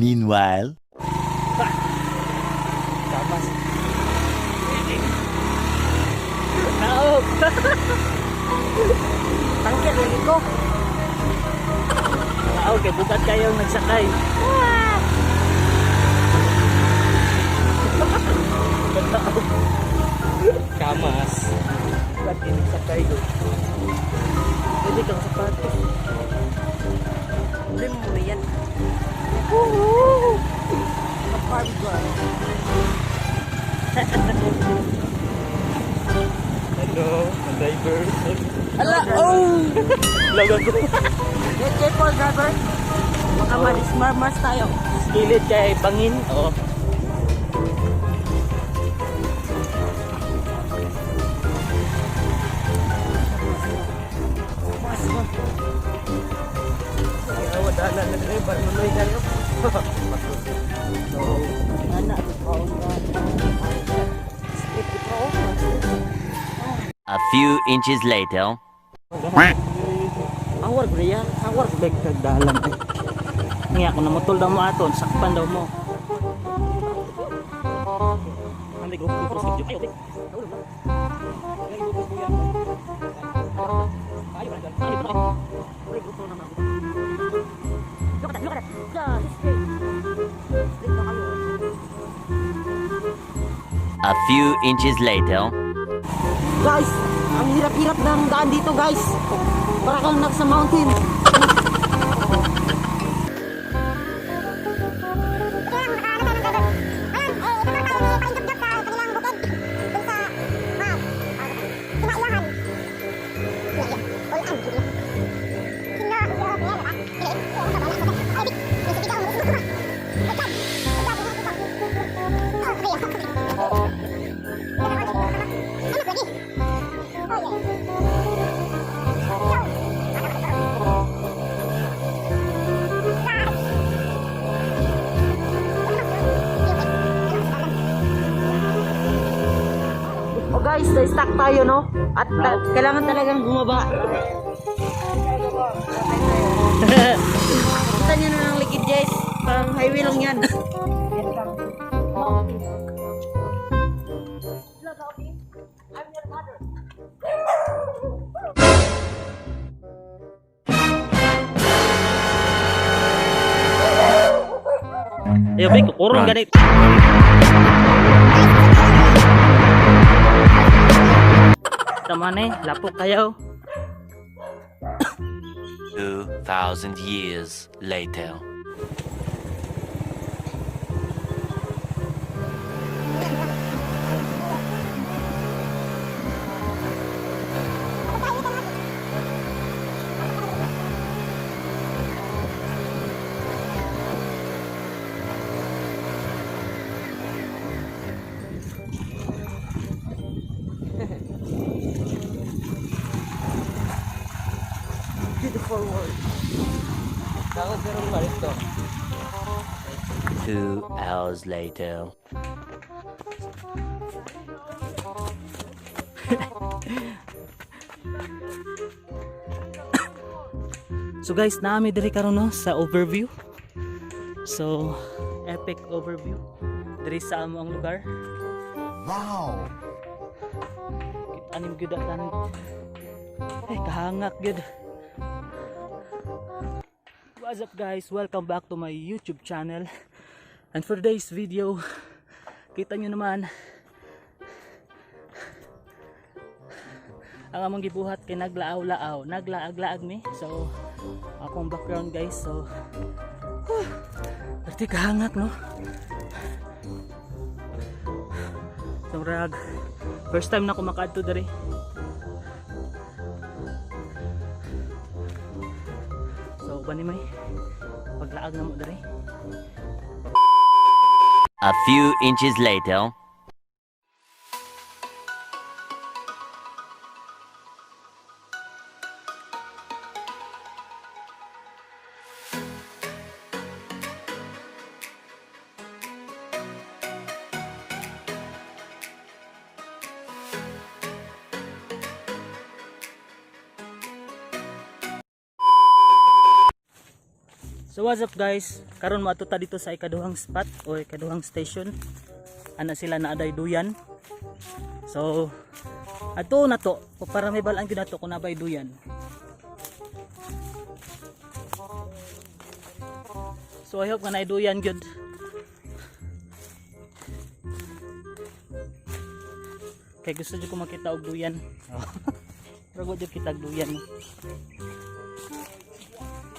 Meanwhile. Kamas. Naog. Tangkir lagi ko. Naog kay bukat kayo nagsakay. Naog. Kamas. Bukat kayo nagsakay do. Pwede kang sapatos. Hindi mo na yan. Woohoo! A Barbie girl. Hello, driver. Ala, oh! Lagan ko. Get careful, driver. Baka ma-mars tayo. Gilid kay bangin. Oo. Mas mo. Kaya wala na driver nuloy kayo. So, Ana, ikaw na. Split ikaw. A few inches later. Awar ko yan. Awar ko. Bek kagdalan ay. Nga kung namutol daw mo aton, sakpan daw mo. Andi go go go go. Ayo. Look at that, look at that. God, straight. Straight na kayo. A few inches later. Guys, ang hirap-hirap ng daan dito, guys. Para kang nasa mountain. Oh guys, na-stuck tayo, no? At kailangan talagang bumaba. Kita nyo na ng likid, guys. Parang highway lang yan. I'm your mother. Ayo bek, kurang ganit. Tama na eh, lapok kayo. 2,000 years later. Beautiful world. Ako pero balik to. 2 hours later. So guys, naami diri karon, no, sa overview. So, epic overview diri sa amo ang lugar. Wow. Kita anim gyud ang tanan. Eh, kahangak gyud. What's up, guys? Welcome back to my YouTube channel. And for today's video, kita nyo naman ang among gibuhat kay naglaaw-laaw, naglaag-laag mi. So, akong background, guys. So, perti kahangak, no? So, murag, first time na ako makaadto diri. So, uban ni may paglaag na mo diri. A few inches later. So what's up, guys? Karon moadto ta dito sa ikaduhang spot o ikaduhang station. Ana sila na aday duyan. So adto na to para may balaan gyud nato kung nabay duyan. So I hope nga naay duyan gyud. Kay gusto jud ko makita og duyan. Pero wa jud kita og duyan.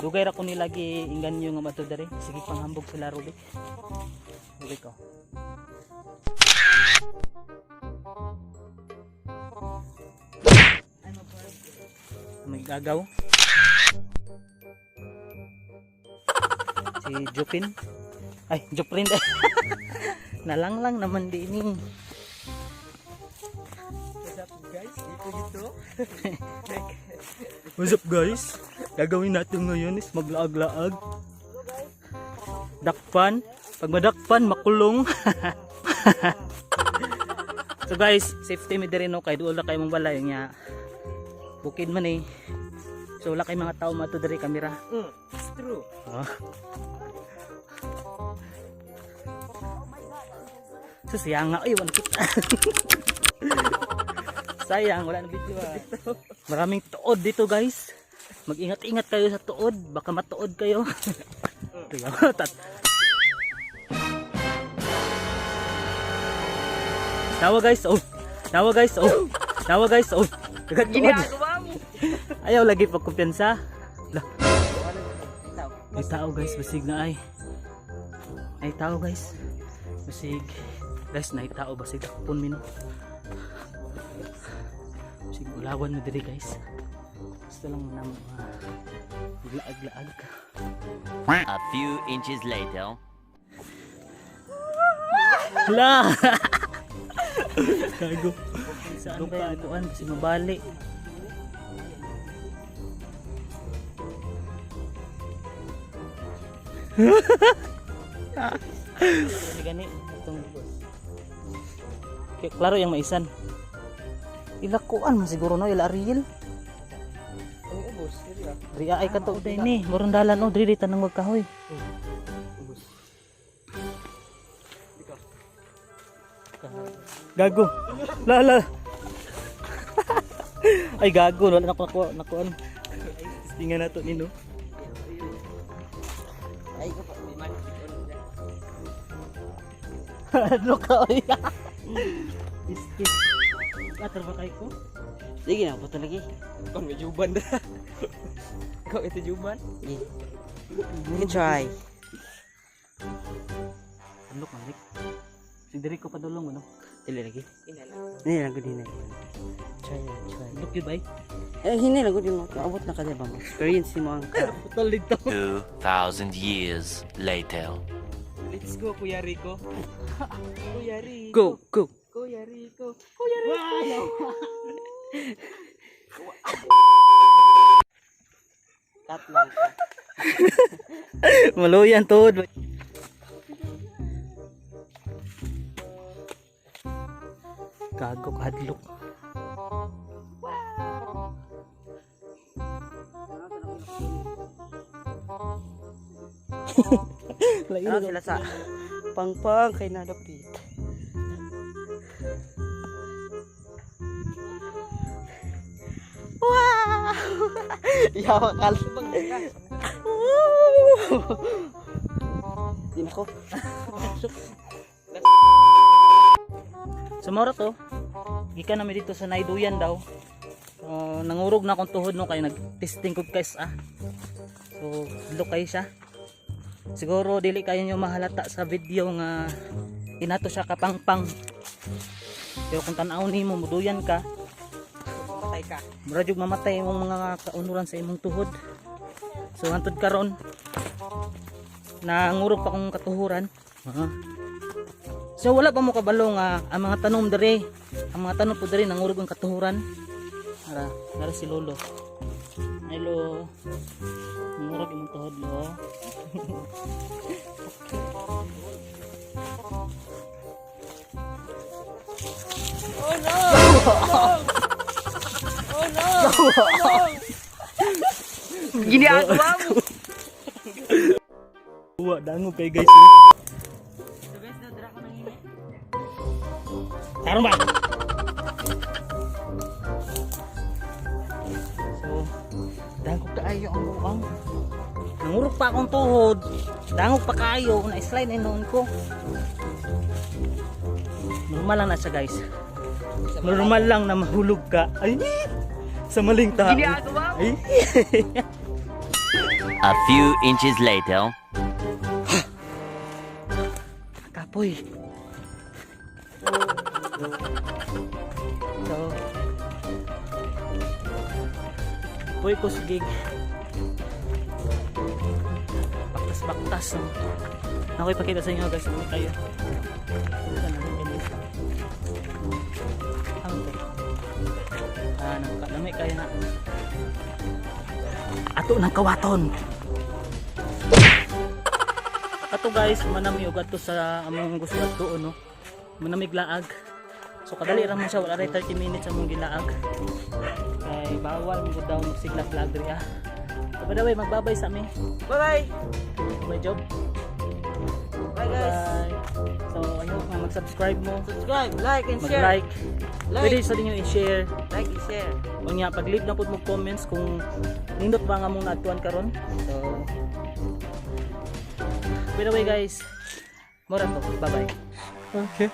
Dugay ra ko nila gi inganyo nga mato diri. Sige, panghambog sila Rubik. Rubik oh. May gagaw. Si Jupin. Ay, Juprin. Nalanglang naman di ini. What's up, guys? Dito dito. What's up, guys? Gagawin natin ngayon is maglaag-laag. Dakpan. Pag madakpan, makulong. So guys, safety mi diri no, kay duol ra kay mong balay nga. Bukid man eh. So wala kay mga tao mato diri kamera. It's true. Ah. So siya nga, ay, wala kita. Sayang, wala na video ah. Maraming tuod dito, guys. Mag-ingat-ingat kayo sa tuod, baka matuod kayo. Tawa, guys, oh. Tawa, guys, oh. Tawa, guys, oh. Dagat tuod. mo. Ayaw lagi pagkumpiyansa. Lah. May tao, guys, basig na ay. Ay tao, guys. Basig. Guys, na tao, basig dakpon mi no. Basig ulawan mo diri, guys. Gusto lang mo na mga laag-laag. A few inches later. Hala! Gago. Saan ba yung kuan? Kasi mabali. Gani gani itong Kaya klaro yung maisan. Ilakuan man siguro no, ila Ariel. Ang ubos, diri ah. Ria ay kato day ni, murong dalan oh, diri tanang magkahoy. Ubos. Gago. Lala. Ay gago, wala na ko nakuha, nakuan. Tingnan nato nino. Ay ko pa may man. Ano ka oy? Iski. Atar ba kay ko? Sige na, puto lagi. Kon may juban da. Ikaw ito juban? You can try. Ano ka Rick? Si diri ko padulong ano. Dili lagi. Hindi lang gud hinay. Try na, try. Look yun bay. Eh, hinay lang gud mo. Kaabot na ka diba mo. Experience mo ang ka. Putol dito. 2,000 years later. Let's go, Kuya Rico. Kuya Rico. Go, go. Kuya Rico. Kuya Rico. Cut lang. Maluyan tuod. Gago kahadlok. Ano sila sa pangpang kay nalapit. Wow! Yawa kal. Woo! Di na ko. So mao ra to. Gikan nami dito sa Naiduyan daw. So, nangurog na akong tuhod no kay nag-testing ko guys ah. So look kayo siya. Siguro dili kayo nyo mahalata sa video nga inato siya kapangpang. Pero kung tan-aw nimo muduyan ka, Patay ka. mura jud mamatay imong mga kaunuran sa imong tuhod. So hantod karon nangurog pa akong katuhuran. Ah. So wala pa mo kabalo nga ang mga tanom diri, ang mga tanom po diri nangurog ang katuhuran. Ara, ara si Lolo. Ay lo. Nangurog imong tuhod lo. Oh no! Oh no! Oh no! Ginagawa mo. Dangog kay, guys, eh. So guys, nadra ko nang hini. Karon ba? So, dangog kaayo ang buang. Nangurog pa akong tuhod. Dangog pa kaayo. Na-slide na noon ko. Normal lang na siya, guys. Normal lang na mahulog ka. Ay! Sa maling tao. Ay! A few inches later. Kapoy. So, kapoy ko sige. Baktas-baktas. No? Ako ipakita sa inyo, guys. Ano kayo? Ano to? Ah, nagkalami kayo na. Ato ng kawaton. Ato, guys, manami og ato sa among gusto ato, no. Manamig laag. So kadali ra man siya, wala ray 30 minutes among gilaag. Kay bawal mo daw magsiglak laag diri ah. So, by the way, magbabay sa mi. Bye-bye. Bye, job. Bye, guys. Bye. So I hope nga mag-subscribe mo, Subscribe, like and share. mag-like. Like. Pwede sa ninyo i-share. Like and share. Unya pag-leave na pud mo comments kung nindot ba nga mong naadtuan karon. So by the way, guys, mora to. Bye bye. Okay.